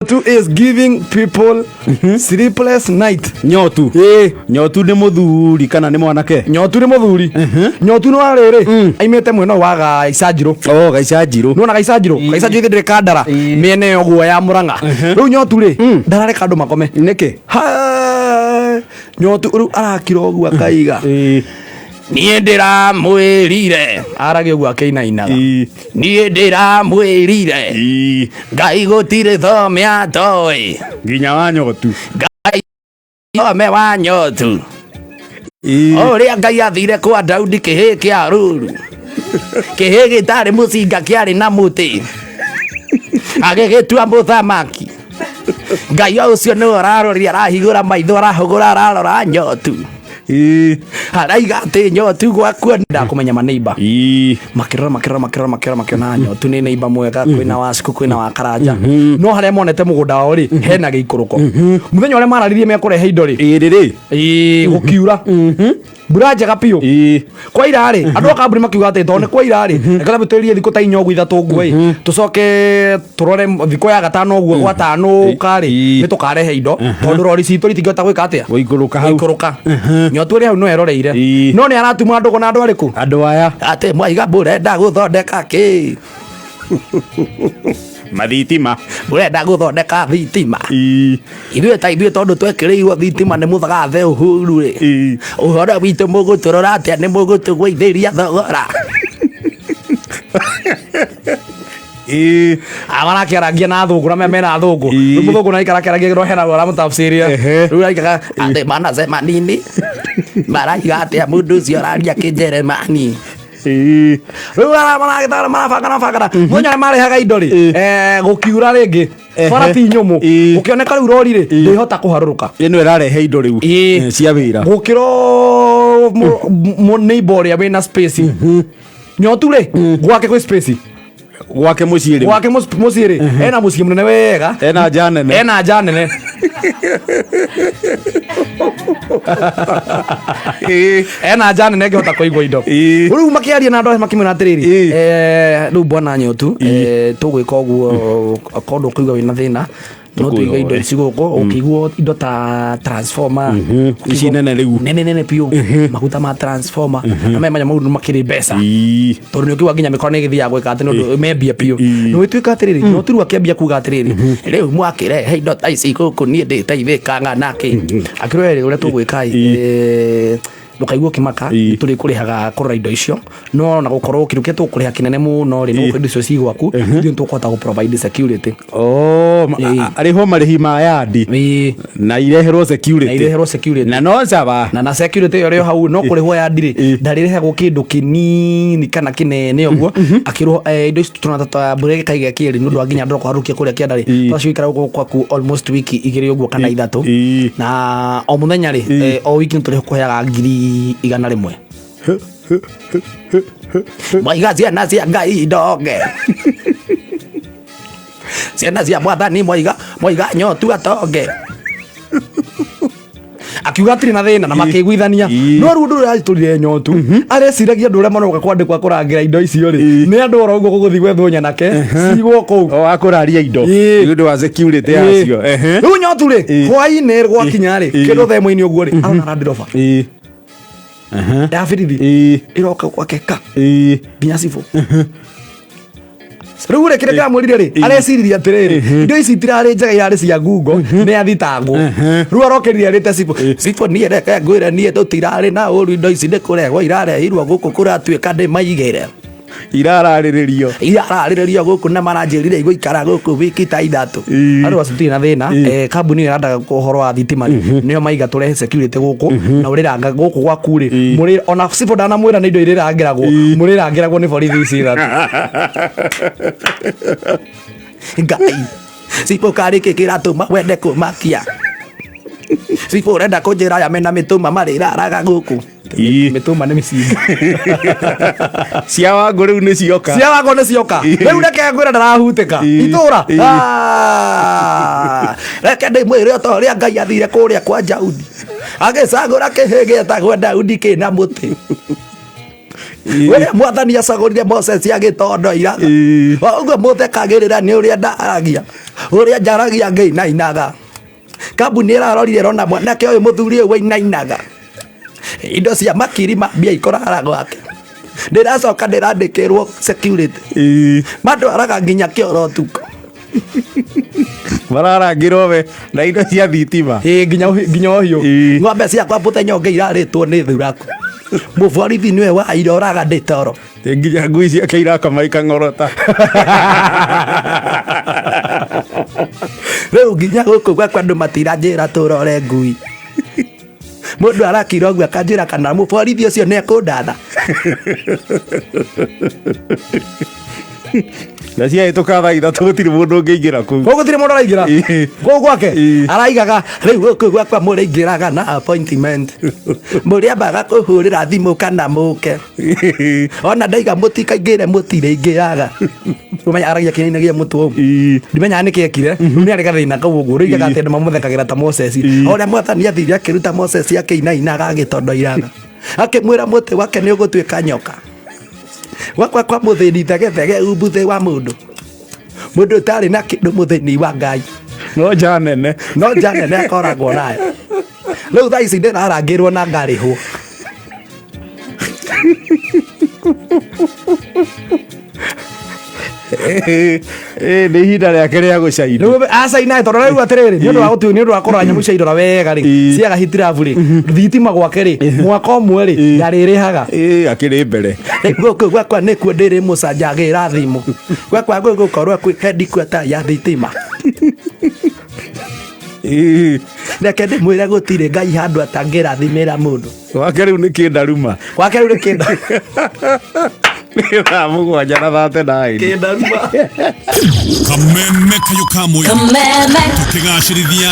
Nyotu is giving people sleepless night. Nyotu. Ĩĩ. Nyotu nĩ mũthuri kana nĩ mwanake? Nyotu nĩ mũthuri. Nyotu nĩ wa rĩrĩ aimĩte mwena ũyũ wa Gaicanjirũ. Oh, Gaicanjirũ. Nĩwona Gaicanjirũ? Gaicanjirũ ithe ndĩrĩ kandara mĩena ĩyo ũguo ya Mũrang'a. Rĩu Nyotu rĩ ndarareka andũ makome. Nĩkĩ? Ha, Nyotu rĩu arakira ũguo akaiga. Ĩĩ. Niĩ ndĩramwĩrire. Aragia ũguo akĩinainaga. Ĩĩ. Niĩ ndĩramwĩrire. Ĩĩ. Ngai gũtirĩ thome atoĩ. Nginya wa Nyotu. Ngai thome wa Nyotu. Ĩĩ. Ũrĩa Ngai athire kwa Daudi kĩhĩ kĩa ruru. Kĩhĩ gĩtarĩ mũcinga kĩarĩ na mũtĩ. Agĩgĩtua mũthamaki. Ngai o ũcio nĩwe ũraroria arahingũra maitho arahũgũra ararora Nyotu. Ĩĩ. Araiga atĩ Nyotu gwaku ndakũmenya maneiba. Ĩĩ. Makĩrora makĩrora makĩrora makĩrora makĩona Nyotu nĩ neiba mwega, kwĩna Waciku, kwĩna wa Karanja, no harĩa monete mũgũnda wao rĩ hena gĩikũrũko. Mũthenya ũrĩa mararirie mekũrehe indo rĩ, Ĩĩ rĩrĩ. ĩĩ, gũkiura mbura njega biũ. Ĩĩ. Kwaira rĩ, andũ a kambuni makiuga atĩ tondũ nĩ kwaira rĩ, reke twambe twĩrie thikũ ta inya ũguo ithatũ ũguo ĩ, tũcoke tũrore thikũ ya gatano ũguo gwatano ka rĩ, nĩ tũkarehe indo tondũ rori citũ itingĩhota gwĩka atĩa? Gũikũrũka hau. Gũikũrũka. Nyotu ĩrĩ hau no eroreire, no nĩ aratuma ndũgũ na andũ arĩkũ? Andũ aya. Atĩ mwaiga mũrenda gũthondeka kĩ? Mathitima. Mũrenda gũthondeka thitima? Ĩĩ. Ithuĩ ta ithuĩ tondũ twekĩrĩirwo thitima nĩ mũthagathe Uhuru rĩ, Ĩĩ. Ũhoro witũ mũgũtũrora atĩa? Nĩ mũgũtũgũithĩria thogora? Ĩĩ. Marakĩarangia na athũngũ na mena athũngũ. Ĩĩ. Rĩu mũthũngũ na aikara akĩarangia no hena aramũtafsiria. Ehe. Rĩu araikaga atĩ manasema nini, maraiga atĩa mũndũ ũcio araria kĩnjeremani? Ĩĩ. Rĩu maragĩtara marabangana bangana mũthenya ũrĩa marehaga indo rĩ, gũkiura rĩngĩ, bara ti nyũmũ, gũkĩoneka rĩu rori rĩ ndĩhota kũharũrũka. Ĩno ĩrarehe indo rĩu. Ĩĩ. Cia wĩra. Gũkĩra neighbor ũrĩa wĩna space. Nyotu rĩ gwake kwĩ space. Gwake mũciĩ rĩu. Gwake mũciĩ rĩ ena mũciĩ mũnene wega. Ena nja nene. Ena nja nene. Ĩĩ. Ena nja nene ĩngĩhota kũigua indo. Ĩĩ. Rĩu makĩaria na andũ aya makĩmwĩra atĩrĩrĩ, Ĩĩ. Rĩu bwana Nyotu, tũgwĩka ũguo okorwo ndũkũigua wĩna thĩna no tũige indo ici gũkũ, ũkĩiguo indo ta transformer. Ici nene rĩu. Nene nene biũ, maguta ma transformer na maya maũndũ makĩrĩ mbeca, Ĩĩ. Tondũ nĩ ũkĩigua nginya mĩkora nĩ ĩgĩthiaga gwĩka atĩ nĩ ũndũ membia biũ. Ĩĩ. Nĩ gwĩtuĩka atĩrĩrĩ, no tiru akĩambia kuga atĩrĩrĩ, rĩu mwakĩrehe indo ta ici gũkũ niĩ ndĩteithĩkaga nakĩ? Akĩrwo rĩ ũrĩa tũgwĩka ĩ, ndũkaigua ũkĩmaka. Ĩĩ. Tũrĩ kũrĩhaga kũrora indo icio, no ona gũkorwo kĩndũ kĩrĩa tũkũrĩha kĩnene mũno rĩ, nĩ gũkorwo indo icio ci gwaku, ithuĩ nĩ tũkũhota gũ provide security. Oh, Ĩĩ. arĩhwo marĩhi ma yandi. Ĩĩ. Na ireherwo security. Na ireherwo security. Na no caba. Na security ĩyo rĩo hau no kũrĩhwo yandi rĩ, Ĩĩ. ndarĩrehagwo kĩndũ kĩnini kana kĩnene ũguo akĩrwo, indo ici tũrona ta mbura ĩgĩkaiga kĩrĩ nĩ ũndũ wa nginya andũ kũharũkia kũrĩa kĩanda rĩ, twacio ikara gũkũ gwaku almost wiki igĩrĩ ũguo kana ithatũ, Ĩĩ. na o mũthenya rĩ, o wiki nĩ tũrĩkũheaga 100,000. Mwaiga ciana cia Ngai ndonge, ciana cia mwathani, mwaiga mwaiga Nyotu atonge. Akiuga atirĩ na thĩna na makĩiguithania. Ĩĩ. No rĩu ũndũ ũrĩa aritũrire Nyotu, areciragia andũ ũrĩa maroka kwandĩkwa kũrangĩra indo icio rĩ nĩ andũ oro ũguo gũgũthiĩ gwethwo nyanake cigwo kũu. O akũraria indo. Ĩĩ. Nĩ ũndũ wa security Ĩĩ. yacio. Ehe. Rĩu Nyotu rĩ, Ĩĩ. hwainĩ gwakinya rĩ, Ĩĩ. kĩndũ thaa ĩmwe-inĩ ũguo rĩ, arona Land Rover Ĩĩ. Ehe. Ya birithi Ĩĩ. ĩroka gwake ka Ĩĩ. nginya cibũ. Rĩu rĩ, kĩrĩa kĩramwĩrire rĩ, areciririe atĩrĩrĩ, indo ici itirarĩ njega, irarĩ cia ngungo, nĩ athitangwo. Rĩu arokĩrire arĩte cibũ, cibũ niĩ reke ngwĩre, niĩ tũtirarĩ na ũru, indo ici nĩ kũrehwo irarehirwo gũkũ, kũratuĩka ndĩmaigĩre. Irararĩrĩrio. Irararĩrĩrio gũkũ na maranjĩrire igũikara gũkũ wiki ta ithatũ. Ĩĩ. Andũ acio tũtirĩ na thĩna, kambuni ĩyo ĩrandaga ũhoro wa thitima rĩ, nĩo maiga tũrehe security gũkũ na ũrĩranga gũkũ gwaku rĩ, mũrĩ ona cibũ ndanamwĩra nĩ indo irĩrangĩragwo, mũrĩrangĩragwo nĩ borithi ici ithatũ. Ngai, cibũ, karĩ kĩ kĩratũma wende kũmakia? Cibũ, ũrenda kũnjĩra aya mena mĩtũma marĩraraga gũkũ? Ĩĩ. Mĩtũma nĩ mĩcinga. Cia Wangũ rĩu nĩ cioka. Cia Wangũ nĩ cioka. Ĩĩ. Rĩu reke ngwĩra ndarahutĩka Ĩĩ. itũra. Ĩĩ. Ah, reke ndĩmwĩre o ta ũrĩa Ngai athire kũrĩa kwa Daudi agĩcagũra kĩhĩ gĩetagwo Daudi kĩna mũtĩ. Ũrĩa mwathani acagũrire Moses agĩtondoiraga. O ũguo mũthekagĩrĩra nĩ ũrĩa ndaragia, ũrĩa njaragia ngĩinainaga. Kambuni ĩrarorire ĩrona mwanake ũyũ mũthuri ũyũ wainainaga. Indo cia makiri ma mbia ikũrara gwake. Ndĩracoka ndĩrandĩkĩrwo security. Mandwaraga nginya kĩoro ũtukũ. Mararangĩrwo we na indo cia thitima. Ĩĩ, nginya nginya ũhiũ. Ng'ombe ciakwa mũthenya ũngĩ irarĩtwo nĩ thuraku. Mũborithi nĩwe wairoraga ndĩ toro. Nginya ngui ciake irakoma ikang'orota. Rĩu nginya gũkũ gwakwa andũ matiranjĩra tũrore ngui. Mũndũ arakira ũguo akanjĩra kana mũborithi ũcio nĩ ekũndatha. Na ciahĩtũka thaa 3 gũtirĩ mũndũ ũngĩingĩra kũu. Kũu gũtirĩ mũndũ araingĩra. Kũu gwake araigaga rĩu gũkũ gwakwa mũrĩingĩraga na appointment. Mũrĩambaga kũhũrĩra thimũ kana mũke. Ona ndaiga mũtikaingĩre mũtirĩingĩraga. Ũmenya aragia kĩnainagia mũtwe ũguo. Ndimenyaga nĩkĩ ekire. Rĩu nĩ arĩ gathĩna kau ũguo. Rĩu aigaga atĩ andũ mamũthekagĩra ta Moses. O ũrĩa mwathani athire akĩruta Moses akĩinainaga agĩtondoiraga. Akĩmwĩra mũtĩ wake nĩ ũgũtuĩka nyoka. Gwakwa kwa mũthĩni thegethege umbuthĩ wa mũndũ. Mũndũ ũtarĩ na kĩndũ mũthĩni wa Ngai. No nja nene. No nja nene akoragwo nayo. Rĩu thaa ici ndĩrarangĩrwo na ngarĩhwo. Nĩ ihinda rĩake rĩa gũcaina. Rĩu acaina tondũ rĩu atĩrĩrĩ nĩ ũndũ wa gũtu nĩ ũndũ wa kũrora nyamũ cia irora wega rĩ ciaga hitirabu rĩ thitima gwake rĩ mwaka ũmwe rĩ ndarĩrĩhaga. Akĩrĩ mbere. Gũkũ gwakwa nĩkuo ndĩrĩ mũcanjagĩra thimũ. Gwakwa gũgũkorwo kwĩ headquarter ya thitima. Reke ndĩmwĩre gũtirĩ Ngai handũ atangĩrathimĩra mũndũ. Gwake rĩu nĩ kĩndaruma. Gwake rĩu nĩ kĩnda. Nĩ thaa 7 na 39. Kĩndaruma. Kameme kayũ ka mũingĩ. Kameme. Tũkĩgacĩrithia.